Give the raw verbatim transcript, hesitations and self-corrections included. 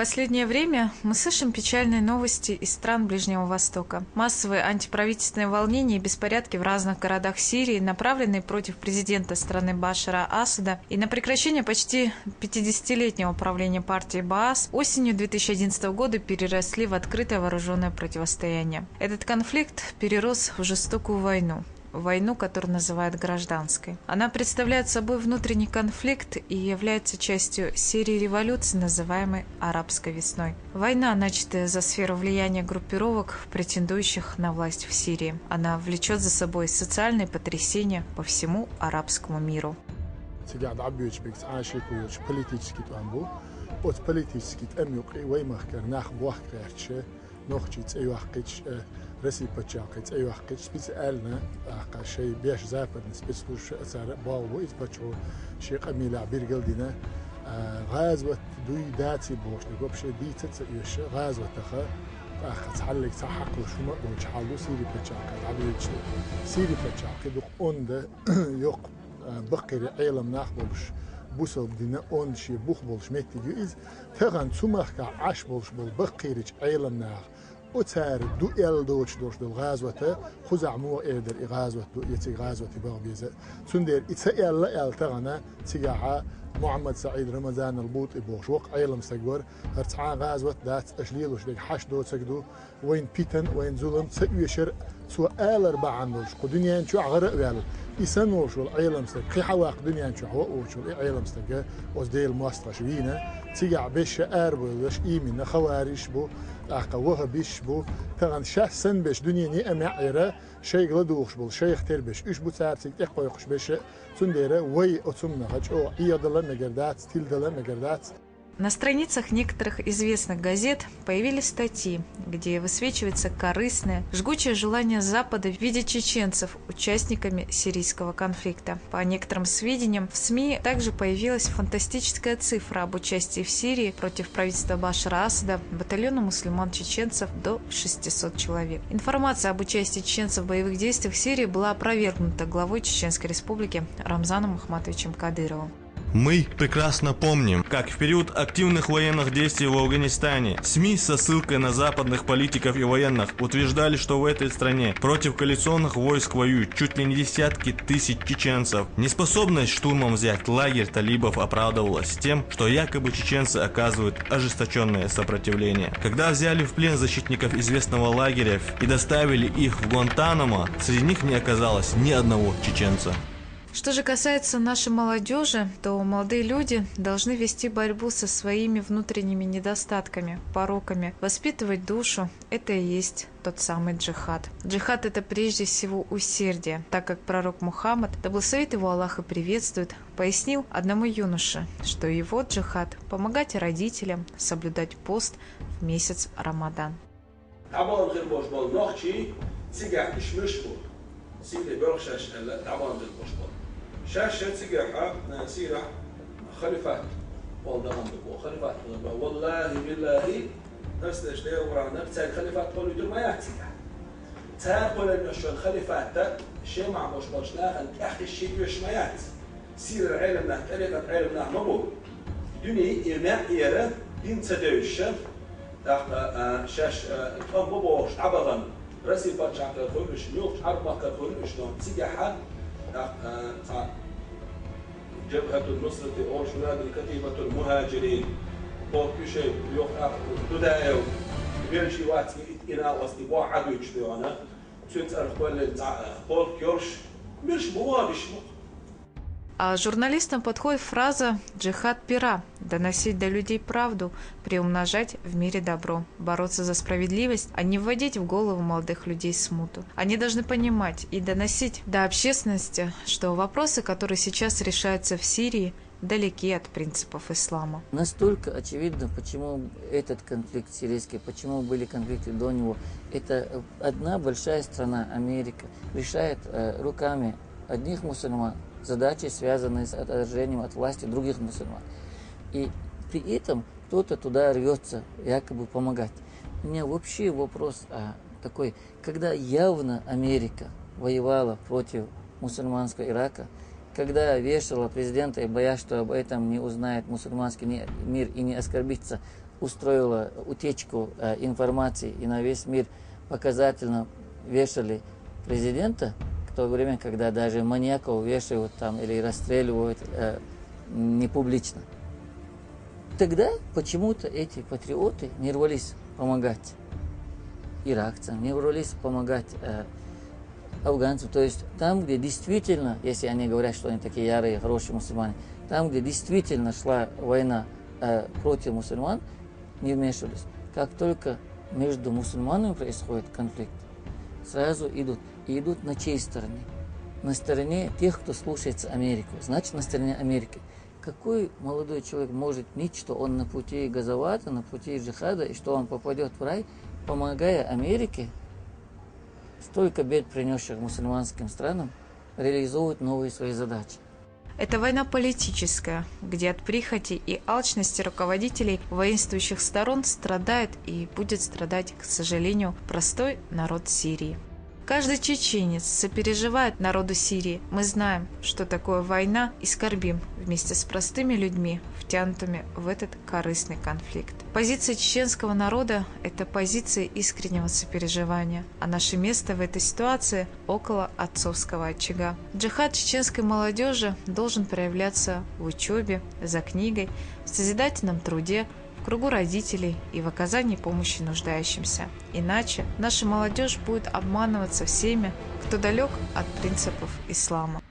Последнее время мы слышим печальные новости из стран Ближнего Востока. Массовые антиправительственные волнения и беспорядки в разных городах Сирии, направленные против президента страны Башара Асада и на прекращение почти пятидесятилетнего правления партии Баас, осенью две тысячи одиннадцатого года переросли в открытое вооруженное противостояние. Этот конфликт перерос в жестокую войну, войну, которую называют гражданской. Она представляет собой внутренний конфликт и является частью серии революций, называемой арабской весной. Война, начатая за сферу влияния группировок, претендующих на власть в Сирии. Она влечет за собой социальные потрясения по всему арабскому миру. Цигахь дӀабоьдуш бегц Ӏаши кхуьйлуш политический тӀом бу. Оцу политический тӀам юкъа вай махкара нах бохка гӀерташ, нохчий цӀе йоккхуьйтуш, э, Россия пачхьалкхе цӀе йоккхуьйтуш, специально, тӀаккха шайн беш западный спецслужбаш а цара болх бу иза паччахьо шен къамелехь билгал а дина, а, гӀазот дуй даций бохуш дерг вообще дийца а ца оьшуш, гӀазотах, тӀаккха цхьаллиг цхьа хьакхалуш хӀума а доцуш хьал ду Сири пачхьалкхе дӀабоьдуш. Сири пачхьалкх дукха онда йоккха, а, баккхийра Ӏелам нах болуш, бусалба дина онда шен бух болуш меттиг ю иза. Тахана цу махкахь Ӏаш болуш болу баккхийрачу Ӏелам наха, оцара ду аьлла доцуш долуш долу гӀазота, кхузахь муха эр дара и гӀазот ду, я цига гӀазоте баха беза. Цундела и ца аьлла аьлла тахана цигахьа Мухьаммад СаӀид Рамазан ал-БутӀи бохуш воккха Ӏелам стаг вара, хӀара цхьа а гӀазот дац, аша лелош дерг хьашт доцург ду, вайн питан, вайн зулам ца оьшура, цо алар бахьана долуш, кху дуьнен чохь гӀара а ваьлла, и санна волуш волу Ӏелам стаг, кхин хьан ваккха дуьнен чохь ван а воцуш волу и Ӏелам стаг, оцу Делан мостагӀаша вийна, цигахь беш арабевлларш именно хавариш бу, тӀаккха вахабиш бу, тахана шаьш санна беш дуьненан а маьӀӀера, шайга ладугӀуш болу шайх тербеш, уьш бу цара цига тӀекхойкхуш беш, цундела вай оцу хӀуманах чӀогӀа Ӏехадала мегар дац, тиладала мегар дац. На страницах некоторых известных газет появились статьи, где высвечивается корыстное, жгучее желание Запада видеть чеченцев участниками сирийского конфликта. По некоторым сведениям, в СМИ также появилась фантастическая цифра об участии в Сирии против правительства Башара Асада батальона мусульман-чеченцев до шестисот человек. Информация об участии чеченцев в боевых действиях в Сирии была опровергнута главой Чеченской Республики Рамзаном Ахматовичем Кадыровым. Мы прекрасно помним, как в период активных военных действий в Афганистане СМИ со ссылкой на западных политиков и военных утверждали, что в этой стране против коалиционных войск воюют чуть ли не десятки тысяч чеченцев. Неспособность штурмом взять лагерь талибов оправдывалась тем, что якобы чеченцы оказывают ожесточенное сопротивление. Когда взяли в плен защитников известного лагеря и доставили их в Гуантанамо, среди них не оказалось ни одного чеченца. Что же касается нашей молодежи, то молодые люди должны вести борьбу со своими внутренними недостатками, пороками, воспитывать душу. Это и есть тот самый джихад. Джихад — это прежде всего усердие, так как пророк Мухаммад, да благословит его Аллах и приветствует, пояснил одному юноше, что его джихад — помогать родителям соблюдать пост в месяц Рамадан. ДӀабахана хир болуш болу нохчий цигахь иша муьш бу, Сири боьлху шаьш аьлла, дӀабахана хир болуш болу. Шаьш ша цигахь а, Сирахь халифат болу дахана ду боху, халифат болу боху. Валлахи, биллахи, ас деш дера варанах, цаьрга халифат кхолуьйтур ма яц цигахь. Цара кхоьллина шуна халифатта, шен махь болуш болчу нахана тӀаьхьа ши оьшуш ма яц. Сирара Ӏелам нах, тӀарикъат Ӏелам нах ма бу. Дуьне и маьӀ эра, дин ца девзаш, тӀаккха шаьш тӀом ма бохуш дӀабахана, Россия пачхьалкхера хуьлуш, муьлххачу Ӏарб-махкара хуьлуш дон цигахьа, тӀаккха цхьа Джабхатун Нусрати олуш, Катибатул Мухаджирин, боху куьшей, йоху тӀаккха Дудаев, велший вац итт инал ас и боху Ӏадуьйчу дуьхьана, цуьнан цӀарах кхоьллина цхьа полк йолуш, муьлш бу вон биш бу. А журналистам подходит фраза «джихад пера», доносить до людей правду, приумножать в мире добро, бороться за справедливость, а не вводить в голову молодых людей смуту. Они должны понимать и доносить до общественности, что вопросы, которые сейчас решаются в Сирии, далеки от принципов ислама. Настолько очевидно, почему этот конфликт сирийский, почему были конфликты до него. Это одна большая страна, Америка, решает руками одних мусульман задачи, связанные с отторжением от власти других мусульман. И при этом кто-то туда рвется якобы помогать. У меня вообще вопрос такой, когда явно Америка воевала против мусульманского Ирака, когда вешала президента и боясь, что об этом не узнает мусульманский мир и не оскорбится устроила утечку э, информации, и на весь мир показательно вешали президента, в то время, когда даже маньяков вешают там или расстреливают э, не публично. Тогда почему-то эти патриоты не рвались помогать иракцам, не рвались помогать э, афганцам. То есть там, где действительно, если они говорят, что они такие ярые, хорошие мусульмане, там, где действительно шла война э, против мусульман, не вмешивались. Как только между мусульманами происходит конфликт, сразу идут. И идут на чьей стороне? На стороне тех, кто слушается Америку. Значит, на стороне Америки. Какой молодой человек может ныть, что он на пути газавата, на пути джихада, и что он попадет в рай, помогая Америке, столько бед принесших мусульманским странам, реализовывать новые свои задачи? Это война политическая, где от прихоти и алчности руководителей воинствующих сторон страдает и будет страдать, к сожалению, простой народ Сирии. Каждый чеченец сопереживает народу Сирии. Мы знаем, что такое война, и скорбим вместе с простыми людьми, втянутыми в этот корыстный конфликт. Позиция чеченского народа – это позиция искреннего сопереживания, а наше место в этой ситуации – около отцовского очага. Джихад чеченской молодежи должен проявляться в учебе, за книгой, в созидательном труде, в кругу родителей и в оказании помощи нуждающимся. Иначе наша молодежь будет обманываться всеми, кто далек от принципов ислама.